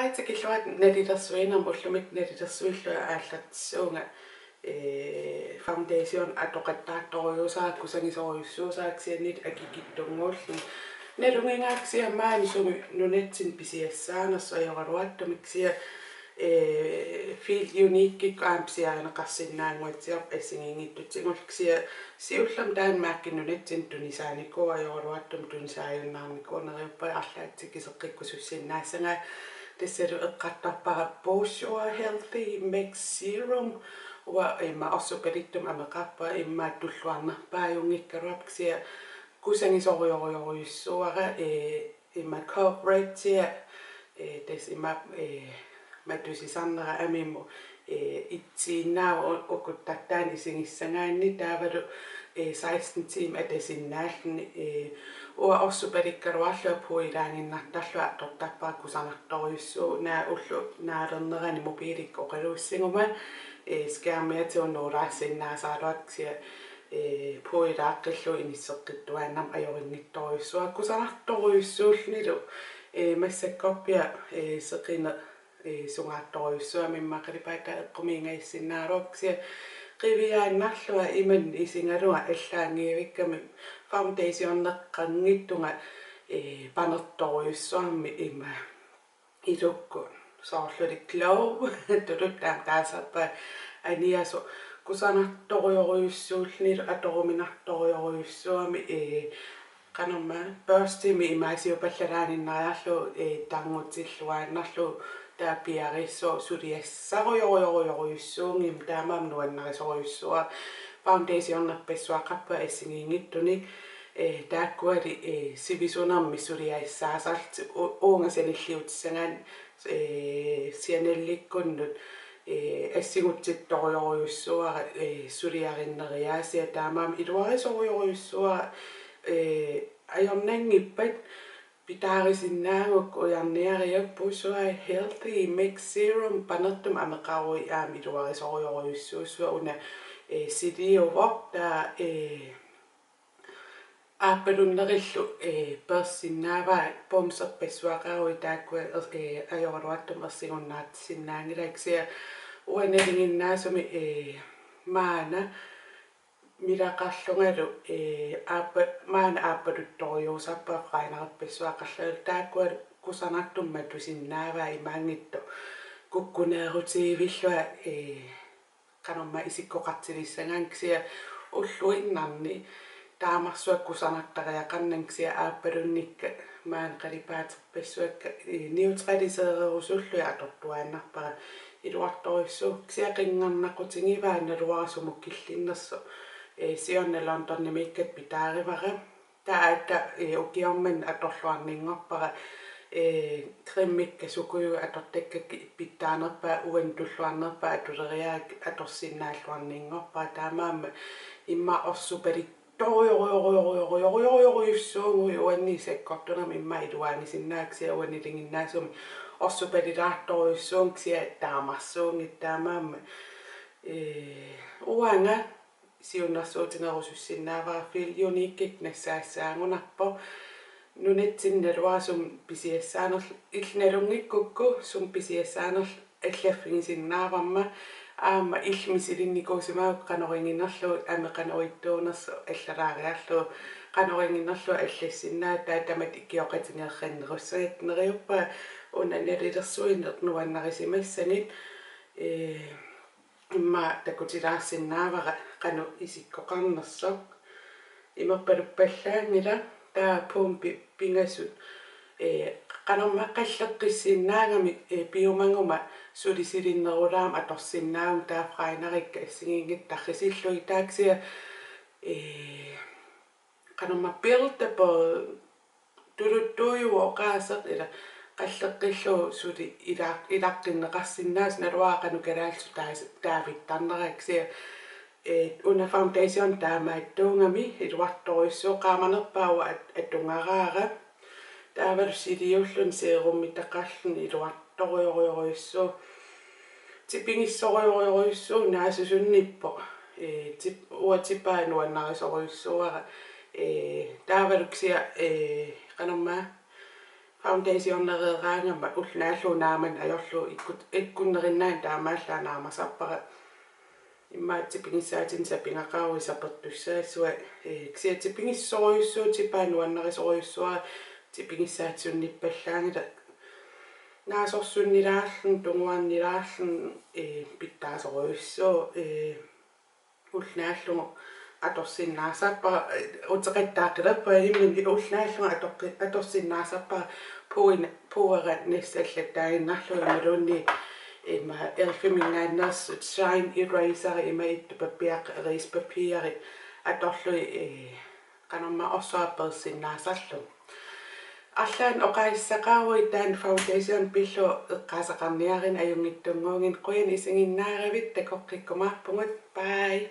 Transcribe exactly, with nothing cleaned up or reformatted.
Aatsaat killuat nalilersuinermut ullumi nalilersuillunga aallartissuunga, ee, foundation atoqattaartorujussuusara kusagisorujussuusara kisianni akikitsunnguulluni. Nalunngilara kisianni maani sumi nunatsinni pisiassaanersoq ajoraluartumik kisianni, ee, Feel Unique-ikkut aamma pisiarineqarsinnaannguatsiarpoq assigiinngitsutigut kisianni siullermik taanna mærke nunatsinni tunisaanikuuvoq ajoraluartumik tunisaajunnaarnikuuvoq neriuppunga arlaatigut seqqikkusussinnaassagaanni. Tassalu eqqartorpara Boost Your Healthy Mix Serum. Uanga immaqa orsupalittumik ameqarpunga immaqa tulluarnerpaajunngikkaluarpoq kisianni kusagisorujorujorujussuuara, ee, immaqa coveragea, ee, tassa immaqa, ee, matusisarnera amimut, ee, itsiinnaavoq u-, ukuttartaani isigissagaanni taavalu, ee, seksten timer atasinnaalluni, ee, uanga orsupalikkaluarlunga puuilaaginnartarlunga atortarpara kusanartorujussuuvoq, naak ulloq naalernerani mobiilikkut oqaluussiguma, ee, skærmiatigut nuulaarsinnaasaraluartoq kisianni, ee, puuilaaqqillugu inisseqqittuaannarmat ajorinnittorujussuara kusanartorujussuullunilu, ee, massakkorpiaq, ee, seqineq, ee, sungaartorujussuugami immaqa qalipaataa eqqumiigajassinnaaruarput kisianni qiviaannarlunga imannak isigalunga allaanngivikkami foundationeqanngitsunga, ee, panertorujussuarmik ima ilukkut soorlu glow tuluttut aamma taasarpaat aniasoq kusanartorujorujussuullunilu atoruminartorujorujussuugami, ee, qanormaa børstimik imaasiupallalaaginnariarlugu, ee, tarnutilluaannarlugu taava piareersoq suliassarujorujorujorujussuunngimmat taamaammat nuannarisorujussuuara. Foundationerpassuaqarpunga assigiinngitsunik, ee, taakkuali, ee, sivisunermik suliassaasarlutik u-, uunga sanilliutissagaanni, ee, sianallikkunnut, ee, assigutsittorujorujussuuara, ee, suliarinneriaasiat taamaammat iluarisorujorujussuuara, ee, ajornanngippat pitaarisinnaagukku ujarniariuk Boost Your Healthy Mix Serum panertumik ameqaruit aamma iluarisorujorujussuussuaq una, ee, siliuvoq taava, ee, aappalunnerillu, ee, peersinnaavaa bumserpassuaqaruit taakkua, ee, ajoraluartumik ersigunnaartissinnaanngilaat kisianni uanga nalinginnaasumik, ee, maana milaqarlungalu, ee, aappa-, maana aappaluttorujussuusarpunga fregnerpassuaqarlungalu taakkua kusanartumik matusinnaavaa imaanngitsoq kukkuneerutigivillunga, ee, qanormaa isikkoqartilissagaanni kisianni ulluinnarni taamarsuaq kusanartariaqarnanga kisianni aappalunnikka maani qalipaaterpassuakka, ee, neutraliseererusullugit atortuaannarpara iluartorujussuuvoq kisianni qinngarnaqutigivaa naluara sumut killinnersoq, ee, siorna Londonimiikkatta pitaarivara. Taava aatsaat, ee, ukioq manna atorluarninngorpara, ee, cremekka sukujuit atortakka ki-, pitsaanerpaat uannut tulluarnerpaat atuleriarakku atorsinnaalluarninngorpara taamaammat immaqa orsupalittorujorujorujorujorujorujussuuguit uannit sakkortunermik immaqa iluaagisinnaavakka kisianni uanga nalinginnaasumik orsupalilaartorujussuuvunga kisianni taamarsuunngitsoq taamaammat, ee, uanga siunnersuutigerusussinnaavara Feel Unique-ikkut nassaassaagunarpoq. Nunatsinni naluara sumi pisiassaanerl-, illit nalunngikkukku sumi pisiassaanerlutit allaffigisinnaavarma aamma illit misilinnikuusimagukku qanoq iginerlugu ameq qanoq ittuunersoq allalaariarlugu qanoq iginerlugu allassinnaavat taava tamatta ikioqatigeerrannerussagatta neriuppunga una nalilersuineq nuannarisimassagit, ee, immaqa takutilaarsinnaavara qanoq isikkoqarnersoq. Imerpaluppallaanngilaq taava pumpi pingasut, ee, qanormaa qalleqqissinnaagami, ee, piumaguma suli silinnerulaamik atorsinnaaguma taava fregnerikka assigiinngitsut tarrisillugit taava kisianni, ee, qanormaa buildable tuluttuujuvoq oqaaseq ila qalleqqillugu suli ila-, ilaqqinneqarsinnaasoq naluara qanoq kalaallisut taas-, taavittarneraat kisianni, ee, una foundation taamaattuugami iluartorujussuuvoq qaamanerpaaq uanga at-, atugaraara. Taavalu siliulluni serumitaqarluni iluartorujorujorujussuuvoq. Tipigissorujorujorujussuuvoq naasusunnippoq. Ee, tip-, uanga tipaa nuannarisorujussuuara. Ee, taavalu kisianni, ee, qanormaa Foundationereeraangama ulloq naallugu naamani ajorlugu ikkut-, ikkunnerinnaan taamaallaat naamasarpara. Immaqa tipigissaatinik sapigaqaruit sapertussaassuat, ee, kisianni tipigissorujussuuvoq, tipaa nuannarisorujussuara, tipigissaatsunniippallaanngilaq. Naasorsunnilaarluni, tunguannilaarluni, ee, pitsaasorujussuuvoq, ee, ulloq naallugu atorsinnaasarpara, ee, uteqattaaqqilerpunga imminni, ulloq naallugu atoqqi-, atorsinnaasarpara puuin-, puuera nassallattaaginnarlugu imaluunniit ima e.l.f.-iminngaanneersut Shine Eraser ima ittut pappiaqqat, erasepapiri atorlugit, ee, qanormaa orsuaq peersinnaasarlugu. Arlaannik oqaasissaqaruit taanna foundation pillugu eqqaasaqarniarit ajunngitsunnguugit, qujanaq isiginnaaravit, takoqqikkumaarpugut. Bye.